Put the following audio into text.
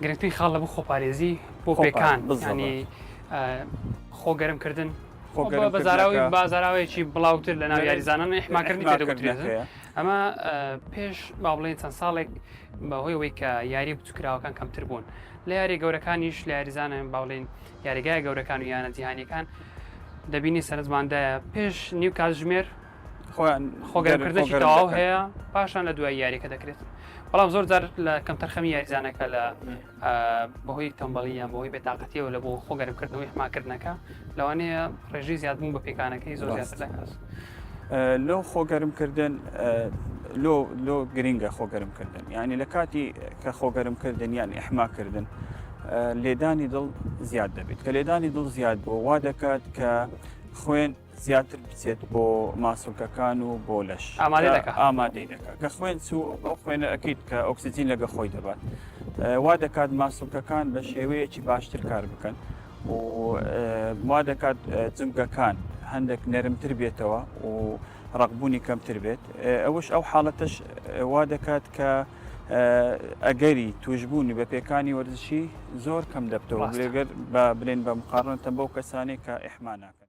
گرنگترین خاڵ لە بۆ خۆپارێزی بۆ پێکان ینی خۆ گەرمکردن بەزاراوی بازاراوەیەکی بڵاوتر لە ناو یاریزانان ئیحماکردنی پێ دەگوترێت ئەمە پێش با بڵێن چەند ساڵێک بەهۆی ئەوەی کە یاری بچووکراوەکان کەمتر بوون لە یاری گەورەکانیش لە یاریزانە با بڵێن یاریگای گەورەکان و یانە جیهانیەکان دەبینی سەرنجماندایە پێش نیو کاتژمێر خۆیان خۆگەرمکردنێکی تەواو هەیە پاشان لە دوای یاریەکە دەکرێت بەڵام زۆر جار لە کەمتەرخەمی یاریزانەکە لە بەهۆی تەمبەڵی یان بەهۆی بێتاقەتیەوە لە بۆ خۆگەرمکردنەوەی حماکردنەکە لەوانەیە ڕێژەی زیادبوون بە پێکانەکەی زۆر زیاتر دەکات. لۆ خۆگەرمکردن لۆ لۆ گرنگە خۆگەرمکردن یعنی لە کاتی کە خۆگەرمکردن یان ئیحماکردن لێدانی دڵ زیاد دەبێت کە لێدانی دڵ زیاد بۆ وا دەکات کە خوێن زیاتر بچێت بۆ ماسولکەکان و بۆ لەش ئامادەی دەکات ئامادەی دەکات کە خوێن چوو ئەو خوێنە ئەکید کە ئۆکسجین لەگە خۆی دەبات وا دەکات ماسولکەکان بە شێوەیەکی باشتر کار بکەن و وا دەکات جمگەکان هەندێک نەرمتر بێتەوە و ڕقبوونی کەمتر بێت ئەوش ئەو حاڵەتەش وا دەکات کە ئەگەری توشببوونی بە پێکانی وەرزشی زۆر کەم دەبتەوە بلێگەر بە بلێن بە مقارنەتە بەو کەسانێک کە ئیحما ناکەن.